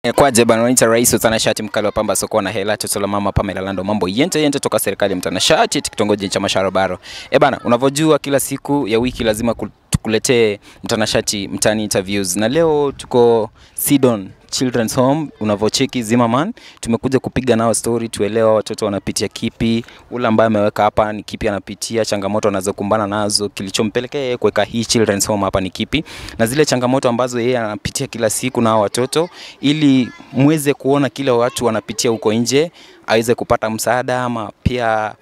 Kwaje bana, wanaita rais utanashati mkali wa pamba soko na hela toto la mama Pamela Lando, mambo yente yente toka serikali mtanashati kitongoji cha Masharobaro. Eh bana, unavyojua kila siku ya wiki lazima tukuletee mtanashati mtani interviews, na leo tuko Sidon Children's Home. Unavocheki Zimmerman, tumekuja kupiga nao story, tuelewa watoto wanapitia kipi, ule ambaye ameweka hapa ni kipi anapitia, changamoto anazokumbana nazo, kilichompelekea yeye kuweka hii Children's Home hapa ni kipi, na zile changamoto ambazo yeye anapitia kila siku na watoto, ili muweze kuona kile watu wanapitia huko nje, aweze kupata msaada ama pia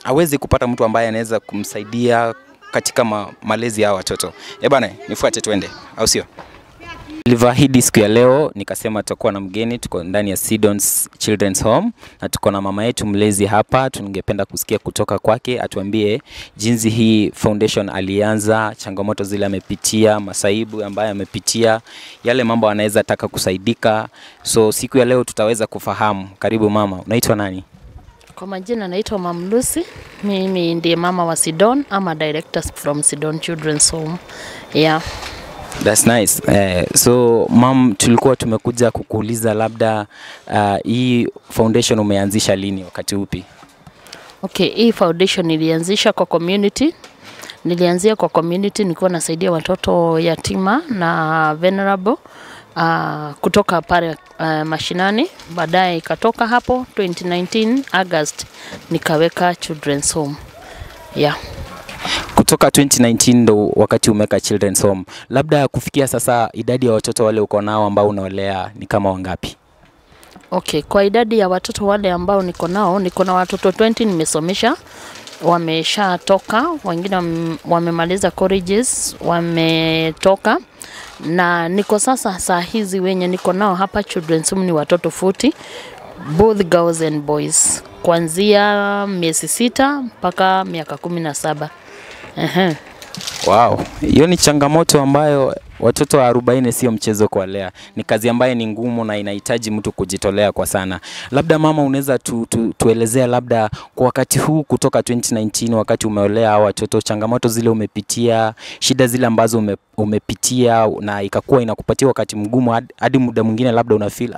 aweze kupata mtu ambaye anaweza kumsaidia katika malezi ya watoto. Eh bana, nifuate tuende, au sio? Nilivyoahidi siku ya leo nikasema tutakuwa na mgeni. Tuko ndani ya Sidon's Children's Home na tuko na mama yetu mlezi hapa. Tungependa kusikia kutoka kwake, atuambie jinsi hii foundation alianza, changamoto zile amepitia, masaibu ambayo amepitia, yale mambo anaweza taka kusaidika. So siku ya leo tutaweza kufahamu. Karibu mama, unaitwa nani? Kwa majina naitwa Mam Lucy. Mimi ndiye mama wa Sidon, ama director from Sidon Children's Home. Yeah. That's nice. So mom, tulikuwa tumekuja kukuuliza labda hii foundation umeanzisha lini, wakati upi? Okay, hii foundation nilianzisha kwa community. Nilianzia kwa community nilikuwa nasaidia watoto yatima na vulnerable kutoka pale mashinani. Baadaye ikatoka hapo 2019 August nikaweka Children's Home. Yeah. Kutoka 2019 ndo wakati umeweka Children's Home. Labda kufikia sasa idadi ya watoto wale uko nao ambao unaolea ni kama wangapi? Okay, kwa idadi ya watoto wale ambao niko nao, niko na watoto 20 nimesomesha, wameshatoka, wengine wamemaliza colleges, wametoka. Na niko sasa saa hizi wenye niko nao hapa Children's Home ni watoto 40, both girls and boys, kuanzia miezi 6 mpaka miaka 17. Wow, hiyo ni changamoto ambayo watoto 40 sio mchezo kuwalea. Ni kazi ambayo ni ngumu na inahitaji mtu kujitolea kwa sana. Labda mama, unaweza tuelezea labda kwa wakati huu kutoka 2019 wakati umeolea hawa watoto, changamoto zile umepitia, shida zile ambazo umepitia na ikakuwa inakupatia wakati mgumu hadi muda mwingine labda una feel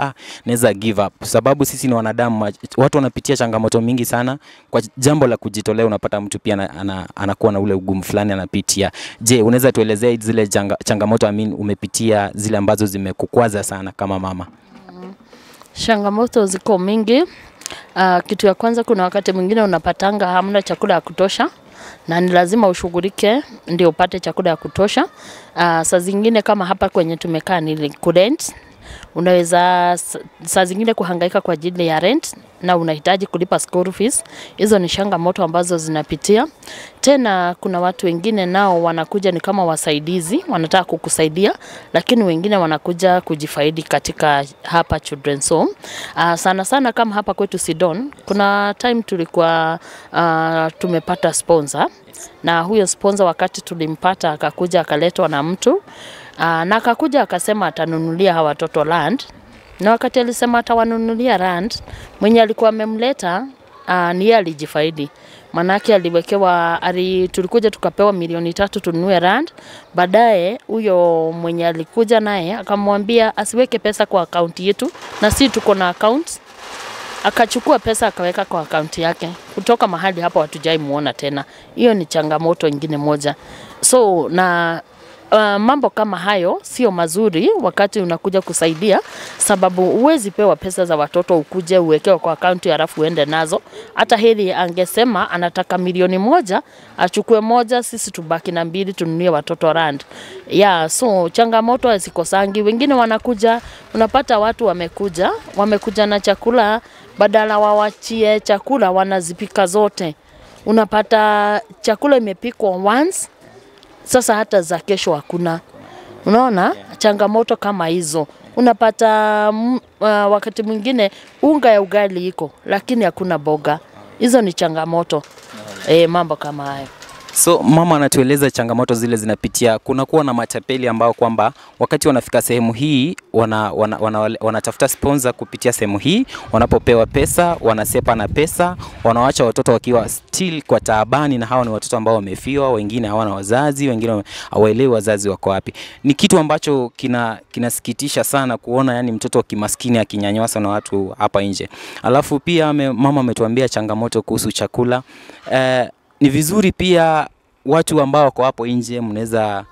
naweza give up. Sababu sisi ni wanadamu, watu wanapitia changamoto mingi sana. Kwa jambo la kujitolea unapata mtu pia anakuwa na ule ugumu fulani anapitia. Je, unaweza tuelezea zile changamoto umepitia, zile ambazo zimekukwaza sana kama mama? Changamoto ziko mingi. Kitu ya kwanza, kuna wakati mwingine unapatanga hamna chakula ya kutosha na ni lazima ushughulike ndio upate chakula ya kutosha. Saa zingine kama hapa kwenye tumekaa ni kurent, unaweza saa zingine kuhangaika kwa ajili ya rent na unahitaji kulipa school fees. Hizo ni changamoto ambazo zinapitia. Tena kuna watu wengine nao wanakuja ni kama wasaidizi, wanataka kukusaidia, lakini wengine wanakuja kujifaidi katika hapa Children's Home. Sana sana kama hapa kwetu Sidon, kuna time tulikuwa tumepata sponsor, na huyo sponsor wakati tulimpata akakuja akaletwa na mtu, na akakuja akasema atanunulia hawa watoto land. Na wakati alisema atawanunulia land, mwenye alikuwa amemleta ni yeye alijifaidi. Manake aliwekewa, tulikuja tukapewa 3 milioni tununue land. Baadaye huyo mwenye alikuja naye akamwambia asiweke pesa kwa akaunti yetu, na si tuko na account. Akachukua pesa akaweka kwa akaunti yake. Kutoka mahali hapo hatujai muona tena. Hiyo ni changamoto ingine moja. So na mambo kama hayo sio mazuri wakati unakuja kusaidia, sababu huwezi pewa pesa za watoto ukuje uwekewe kwa akaunti halafu uende nazo. Hata heri angesema anataka 1 milioni, achukue 1, sisi tubaki na 2 tununue watoto land. Yeah, so changamoto hazikosangi. Wengine wanakuja, unapata watu wamekuja na chakula, badala wawachie chakula wanazipika zote. Unapata chakula imepikwa once, sasa hata za kesho hakuna. Unaona changamoto kama hizo. Unapata wakati mwingine unga ya ugali iko lakini hakuna boga. Hizo ni changamoto. Mambo kama hayo. So mama anatueleza changamoto zile zinapitia. Kuna kuwa na matapeli ambao kwamba wakati wanafika sehemu hii wanatafuta sponsor kupitia sehemu hii, wanapopewa pesa wanasepa na pesa, wanawacha watoto wakiwa still kwa taabani, na hawa ni watoto ambao wamefiwa, wengine hawana wazazi, wengine hawaelewi wazazi wako wapi. Ni kitu ambacho kinasikitisha sana kuona, yani mtoto wa kimaskini akinyanyaswa na watu hapa nje. Alafu pia mama ametuambia changamoto kuhusu chakula. Ni vizuri pia watu ambao wako hapo nje mnaweza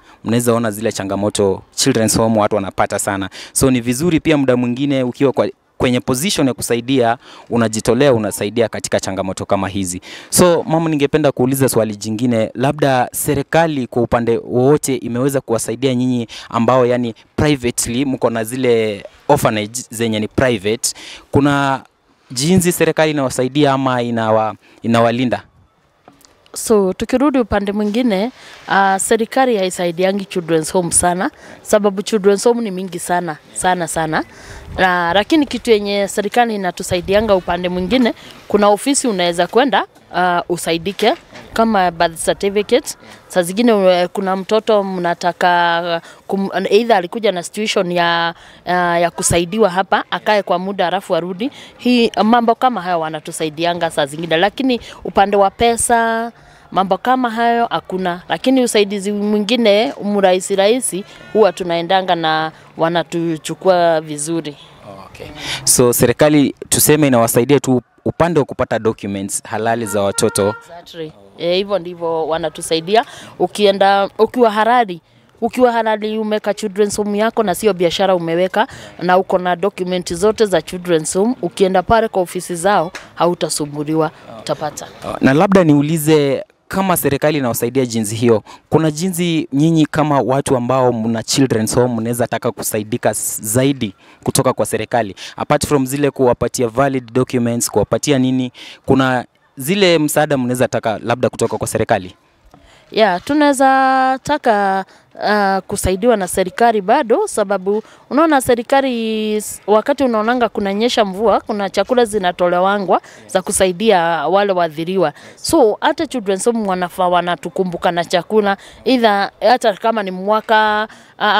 ona zile changamoto children's home watu wanapata sana. So ni vizuri pia muda mwingine ukiwa kwenye position ya kusaidia, unajitolea, unasaidia katika changamoto kama hizi. So mama, ningependa kuuliza swali jingine, labda serikali kwa upande wote imeweza kuwasaidia nyinyi ambao yani privately mko na zile orphanage zenye ni private, kuna jinsi serikali inawasaidia ama inawalinda? So tukirudi upande mwingine, serikali haisaidiangi children's home sana, sababu children's home ni mingi sana sana sana. Lakini kitu yenye serikali inatusaidianga upande mwingine, kuna ofisi unaweza kwenda usaidike kama birth certificate. Saa zingine kuna mtoto mnataka either alikuja na situation ya kusaidiwa hapa, akae kwa muda alafu arudi. Hii mambo kama hayo wanatusaidianga saa zingine, lakini upande wa pesa mambo kama hayo hakuna. Lakini usaidizi mwingine mrahisi rahisi huwa tunaendanga na wanatuchukua vizuri. Okay. So serikali tuseme inawasaidia tu upande wa kupata documents halali za watoto. Exactly. Hivyo ndivyo wanatusaidia. Ukienda ukiwa halali umeka children's home yako na sio biashara umeweka, na uko na document zote za children's home, ukienda pale kwa ofisi zao hautasumbuliwa, utapata. Na labda niulize, kama serikali inawasaidia jinsi hiyo, kuna jinsi nyinyi kama watu ambao mna children's home mnaweza taka kusaidika zaidi kutoka kwa serikali, apart from zile kuwapatia valid documents, kuwapatia nini, kuna zile msaada mnaweza taka labda kutoka kwa serikali? Yeah, tunaweza taka kusaidiwa na serikali bado, sababu unaona serikali wakati unaonanga kunanyesha mvua, kuna chakula zinatolewangwa za kusaidia wale waathiriwa. So hata children's home wanafaa wanatukumbuka na chakula, either hata kama ni mwaka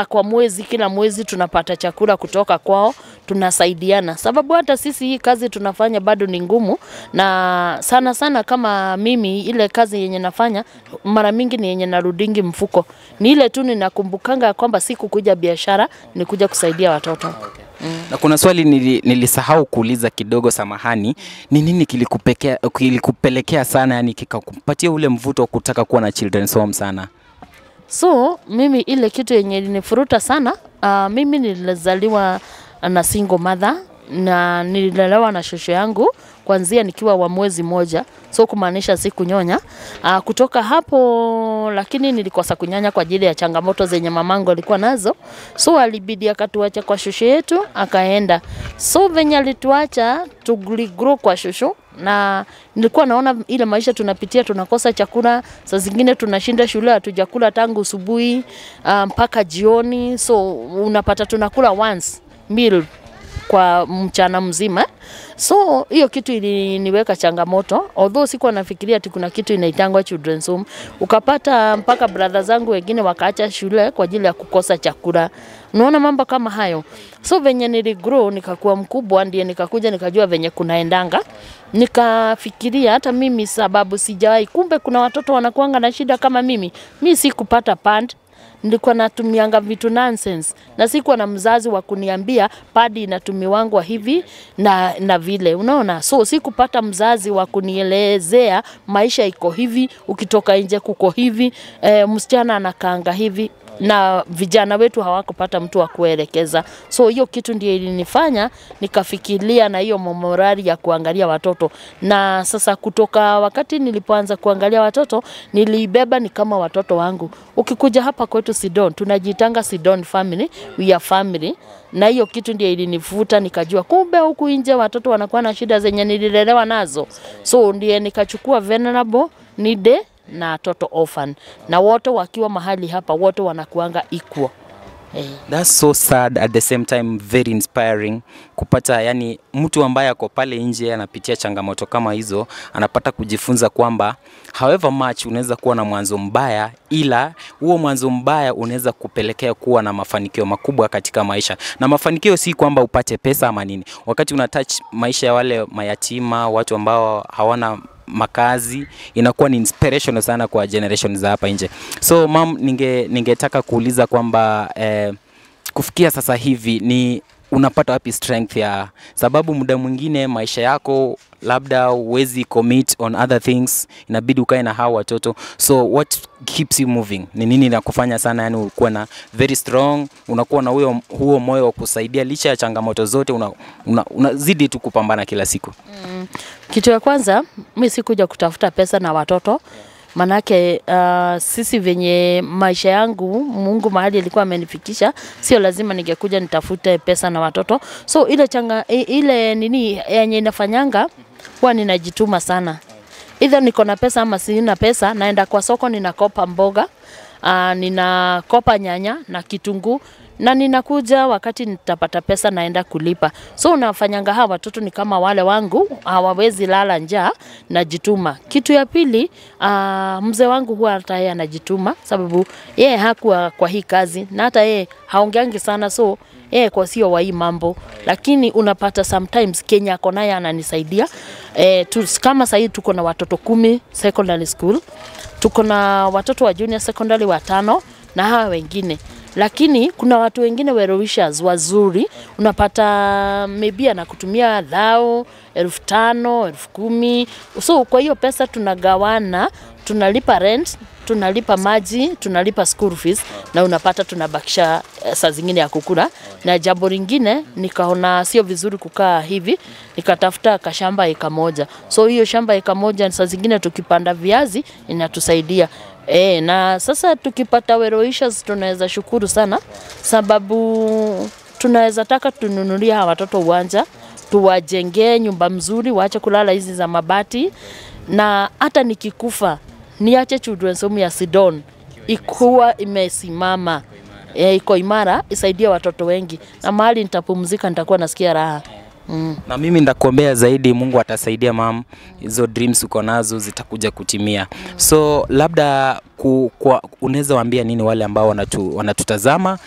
kwa mwezi, kila mwezi tunapata chakula kutoka kwao, tunasaidiana. Sababu hata sisi hii kazi tunafanya bado ni ngumu, na sana sana kama mimi ile kazi yenye nafanya mara mingi ni yenye narudingi mfuko. Ni ile tu ninakumbukanga kwamba sikukuja biashara, ni kuja kusaidia watoto. Okay. Na kuna swali nilisahau kuuliza kidogo, samahani. Ni nini kilikupelekea sana, yani kikakupatia ule mvuto kutaka kuwa na children's home sana? So mimi ile kitu yenye ilinifuruta sana, mimi nilizaliwa na single mother na nililelewa na shosho yangu kuanzia nikiwa wa mwezi moja, so kumaanisha sikunyonya. Kutoka hapo lakini nilikosa kunyonya kwa ajili ya changamoto zenye mamangu alikuwa nazo, so alibidi akatuacha kwa shosho yetu akaenda. So venye alituacha tuligrow kwa shosho, na nilikuwa naona ile maisha tunapitia, tunakosa chakula, saa zingine tunashinda shule hatujakula tangu asubuhi mpaka jioni, so unapata tunakula once meal kwa mchana mzima. So hiyo kitu iliniweka changamoto, although sikuwa nafikiria ati kuna kitu inaitangwa children's home. Ukapata mpaka brother zangu wengine wakaacha shule kwa ajili ya kukosa chakula. Unaona mambo kama hayo. So venye niligrow nikakuwa mkubwa, ndiye nikakuja nikajua venye kunaendanga. Nikafikiria hata mimi sababu sijawahi, kumbe kuna watoto wanakuanga na shida kama mimi. Mimi sikupata pad, nilikuwa natumianga vitu nonsense, na sikuwa na mzazi wa kuniambia padi inatumiwangwa hivi na vile, unaona. So sikupata mzazi wa kunielezea maisha iko hivi, ukitoka nje kuko hivi, msichana anakaanga hivi, na vijana wetu hawakupata mtu wa kuelekeza. So hiyo kitu ndiyo ilinifanya nikafikiria na hiyo morali ya kuangalia watoto. Na sasa kutoka wakati nilipoanza kuangalia watoto, nilibeba ni kama watoto wangu. Ukikuja hapa kwetu Sidon, tunajitanga Sidon family, we are family. Na hiyo kitu ndiyo ilinivuta nikajua kumbe huku nje watoto wanakuwa na shida zenye nililelewa nazo. So ndiye nikachukua vulnerable, needy na toto orphan, na wote wakiwa mahali hapa wote wanakuanga equal. That's so sad, at the same time very inspiring kupata, yani mtu ambaye ako pale nje anapitia changamoto kama hizo anapata kujifunza kwamba however much unaweza kuwa na mwanzo mbaya, ila huo mwanzo mbaya unaweza kupelekea kuwa na mafanikio makubwa katika maisha. Na mafanikio si kwamba upate pesa ama nini. Wakati una touch maisha ya wale mayatima, watu ambao hawana makazi, inakuwa ni inspirational sana kwa generation za hapa nje. So mam, ningetaka kuuliza kwamba kufikia sasa hivi ni unapata wapi strength ya, sababu muda mwingine maisha yako labda huwezi commit on other things, inabidi ukae na hao watoto. So what keeps you moving? Ni nini inakufanya sana yani ukuwe na very strong, unakuwa na huo moyo wa kusaidia licha ya changamoto zote, unazidi tu kupambana kila siku? Kitu ya kwanza, mimi sikuja kutafuta pesa na watoto. Manake sisi venye maisha yangu Mungu mahali alikuwa amenifikisha, sio lazima ningekuja nitafute pesa na watoto. So ile nini yenye inafanyanga huwa ninajituma sana. Either niko na pesa ama sina pesa, naenda kwa soko ninakopa mboga, ninakopa nyanya na kitunguu, na ninakuja wakati nitapata pesa naenda kulipa. So unafanyanga hawa watoto ni kama wale wangu hawawezi lala njaa, najituma. Kitu ya pili, mzee wangu huwa hata yeye anajituma, sababu yeye hakuwa kwa hii kazi na hata yeye haongeangi sana, so yeye kwa sio wa hii mambo, lakini unapata sometimes Kenya ako naye ananisaidia. Kama sasa tuko na watoto 10 secondary school, tuko na watoto wa junior secondary 5 na hawa wengine. Lakini kuna watu wengine well wishers wazuri, unapata maybe anakutumia 1,000, 5,000, 10,000. So kwa hiyo pesa tunagawana, tunalipa rent, tunalipa maji, tunalipa school fees, na unapata tunabakisha saa zingine ya kukula. Na jambo lingine nikaona sio vizuri kukaa hivi, nikatafuta kashamba eka moja. So hiyo shamba eka moja saa zingine tukipanda viazi inatusaidia. Na sasa tukipata well wishers tunaweza shukuru sana, sababu tunaweza taka tununulia hawa watoto uwanja, tuwajengee nyumba mzuri, waache kulala hizi za mabati, na hata nikikufa niache children's home ya Sidon ikuwa imesimama, iko imara, isaidie watoto wengi, na mahali nitapumzika nitakuwa nasikia raha. Na mimi ndakuombea zaidi, Mungu atasaidia mam, hizo dreams uko nazo zitakuja kutimia. So labda unaweza waambia nini wale ambao wanatutazama,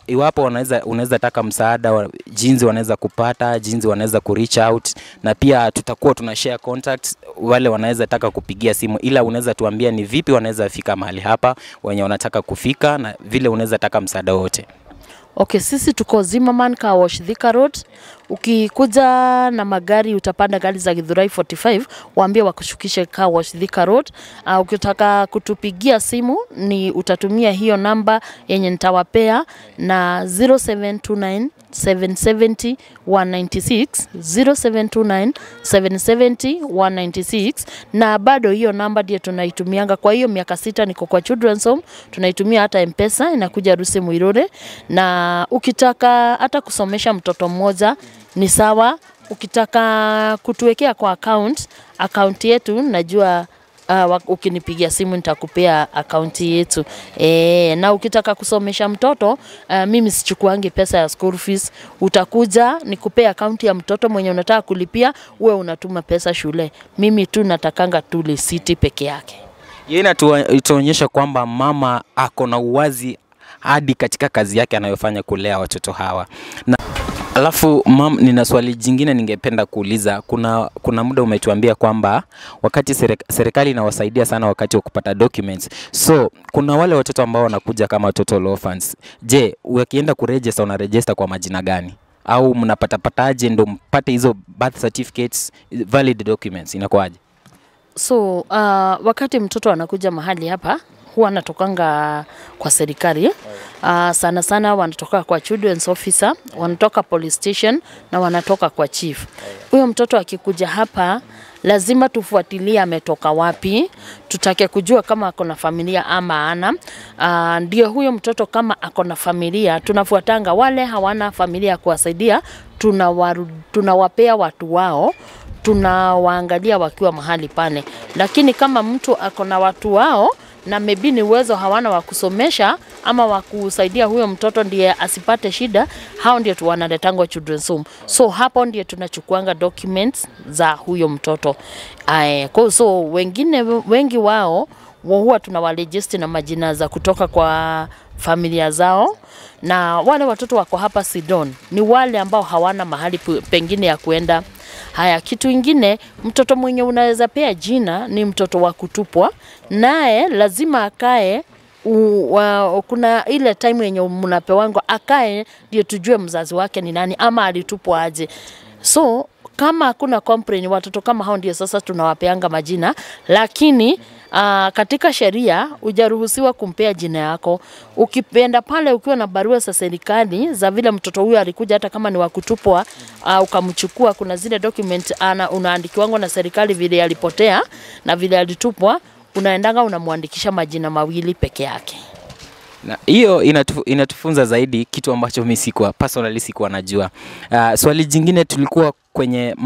iwapo unaweza taka msaada, jinsi wanaweza kupata, jinsi wanaweza ku reach out, na pia tutakuwa tuna share contacts wale wanaweza taka kupigia simu, ila unaweza tuambia ni vipi wanaweza fika mahali hapa wenye wanataka kufika, na vile unaweza taka msaada wote. Okay, sisi tuko Zimmerman Car Wash Thika Road. Ukikuja na magari utapanda gari za Githurai 45, waambie wakushukishe Car Wash Thika Road. Ukitaka kutupigia simu ni utatumia hiyo namba yenye nitawapea, na 0729 770 196, 0729 770 196, na bado hiyo namba ndiyo tunaitumianga. Kwa hiyo miaka 6 niko kwa Children's Home, tunaitumia hata M-Pesa inakuja Rusi Muirure. Na ukitaka hata kusomesha mtoto mmoja ni sawa, ukitaka kutuwekea kwa account yetu najua ukinipigia simu nitakupea account yetu. Na ukitaka kusomesha mtoto, mimi sichukuangi pesa ya school fees. Utakuja nikupea account ya mtoto mwenye unataka kulipia, uwe unatuma pesa shule. Mimi tu natakanga tu risiti peke yake. Yeye inatuonyesha kwamba mama ako na uwazi hadi katika kazi yake anayofanya kulea watoto hawa. Na alafu mam, nina swali jingine ningependa kuuliza. Kuna muda umetuambia kwamba wakati serikali inawasaidia sana wakati wa kupata documents. So kuna wale watoto ambao wanakuja kama total orphans. Je, wakienda kuregister wanaregister kwa majina gani? Au mnapatapataje ndo mpate hizo birth certificates, valid documents, inakuwaje? So wakati mtoto anakuja mahali hapa huwa anatokanga kwa serikali. Sana sana wanatoka kwa children's officer, wanatoka police station na wanatoka kwa chief. Huyo mtoto akikuja hapa lazima tufuatilie ametoka wapi, tutake kujua kama ako na familia ama ana. Ndio huyo mtoto kama ako na familia tunafuatanga, wale hawana familia kuwasaidia tunawapea watu wao, tunawaangalia wakiwa mahali pale. Lakini kama mtu ako na watu wao na maybe ni uwezo hawana wa kusomesha ama wa kusaidia huyo mtoto ndiye asipate shida, hao ndio tu wanaletangwa children's home. So hapo ndio tunachukuanga documents za huyo mtoto. So wengine wengi wao huwa tunawaregister na majina za kutoka kwa familia zao, na wale watoto wako hapa Sidon ni wale ambao hawana mahali pengine ya kuenda. Haya, kitu ingine, mtoto mwenye unaweza pea jina ni mtoto wa kutupwa, naye lazima akae kuna ile time yenye mnapewango akae ndio tujue mzazi wake ni nani ama alitupwa aje. So kama hakuna complaint, watoto kama hao ndio sasa tunawapeanga majina, lakini katika sheria hujaruhusiwa kumpea jina yako. Ukipenda pale ukiwa na barua za serikali za vile mtoto huyo alikuja, hata kama ni wa kutupwa, ukamchukua, kuna zile document unaandikiwa na serikali vile alipotea na vile alitupwa, unaendanga unamwandikisha majina mawili peke yake. Na hiyo inatufunza zaidi kitu ambacho mimi sikuwa personally sikuwa najua. Swali jingine tulikuwa kwenye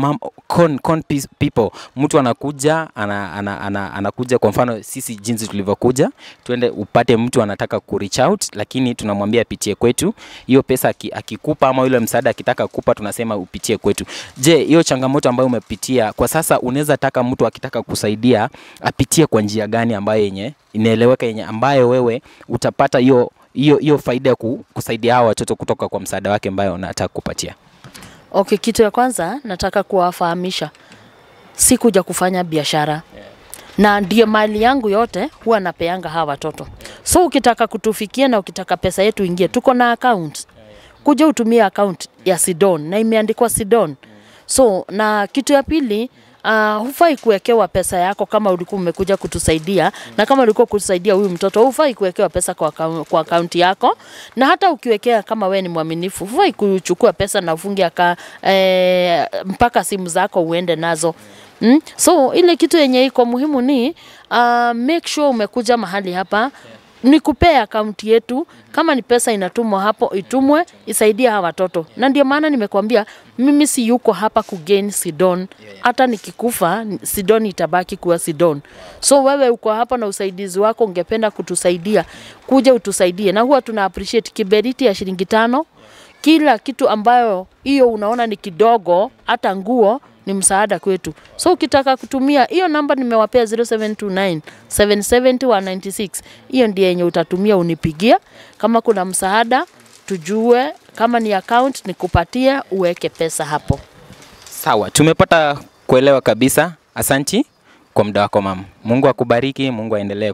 con people. Mtu anakuja anakuja, kwa mfano sisi jinsi tulivyokuja, tuende upate mtu anataka ku reach out, lakini tunamwambia apitie kwetu. Hiyo pesa akikupa ama yule msaada akitaka kukupa, tunasema upitie kwetu. Je, hiyo changamoto ambayo umepitia kwa sasa, unaweza taka mtu akitaka kusaidia apitie kwa njia gani ambayo yenye inaeleweka, yenye ambayo wewe utapata hiyo faida ya kusaidia hawa watoto kutoka kwa msaada wake ambayo unataka kupatia? Okay, kitu ya kwanza nataka kuwafahamisha, sikuja kufanya biashara. Na ndiyo mali yangu yote huwa napeanga hawa watoto. So ukitaka kutufikia na ukitaka pesa yetu ingie, tuko na account. Kuja utumie account ya Sidon na imeandikwa Sidon. So na kitu ya pili, hufai kuwekewa pesa yako kama ulikuwa umekuja kutusaidia, na kama ulikuwa kutusaidia huyu mtoto, hufai kuwekewa pesa kwa account yako. Na hata ukiwekea, kama wewe ni mwaminifu, hufai kuchukua pesa na ufunge mpaka simu zako uende nazo. So ile kitu yenye iko muhimu ni make sure umekuja mahali hapa, nikupea account yetu. Kama ni pesa inatumwa hapo, itumwe isaidie hawa watoto. Na ndio maana nimekuambia mimi si yuko hapa kugain Sidon. Hata nikikufa Sidon itabaki kuwa Sidon. So wewe uko hapa na usaidizi wako, ungependa kutusaidia, kuja utusaidie. Na huwa tuna appreciate kiberiti ya shilingi 5. Kila kitu ambayo hiyo unaona ni kidogo, hata nguo ni msaada kwetu. So ukitaka kutumia hiyo namba nimewapea 0729 770 196, hiyo ndiye yenye utatumia unipigia. Kama kuna msaada tujue, kama ni account nikupatie uweke pesa hapo. Sawa, tumepata kuelewa kabisa. Asanti kwa muda wako mama. Mungu akubariki, Mungu aendelee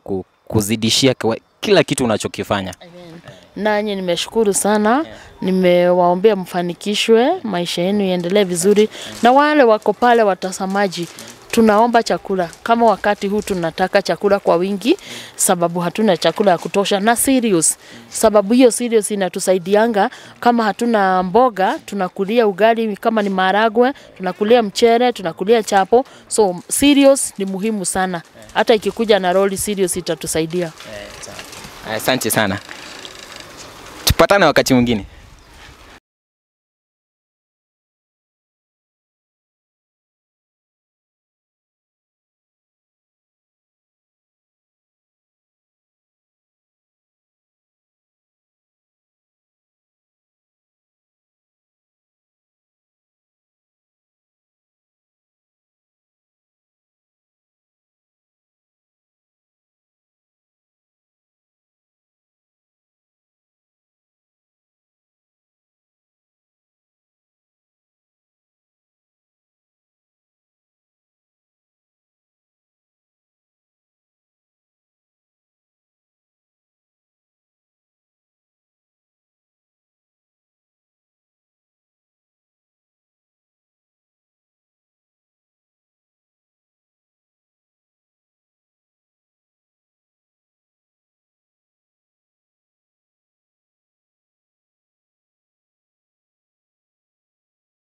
kuzidishia kila kitu unachokifanya. Amen. Nanyi nimeshukuru sana. Nimewaombea mfanikishwe, maisha yenu yaendelee vizuri. Na wale wako pale watazamaji, tunaomba chakula. Kama wakati huu tunataka chakula kwa wingi, sababu hatuna chakula ya kutosha, na serious. Sababu hiyo serious inatusaidianga. Kama hatuna mboga, tunakulia ugali, kama ni maharagwe, tunakulia mchere, tunakulia chapo. So serious ni muhimu sana. Hata ikikuja na roli serious itatusaidia. Asante sana. Tupatane wakati mwingine.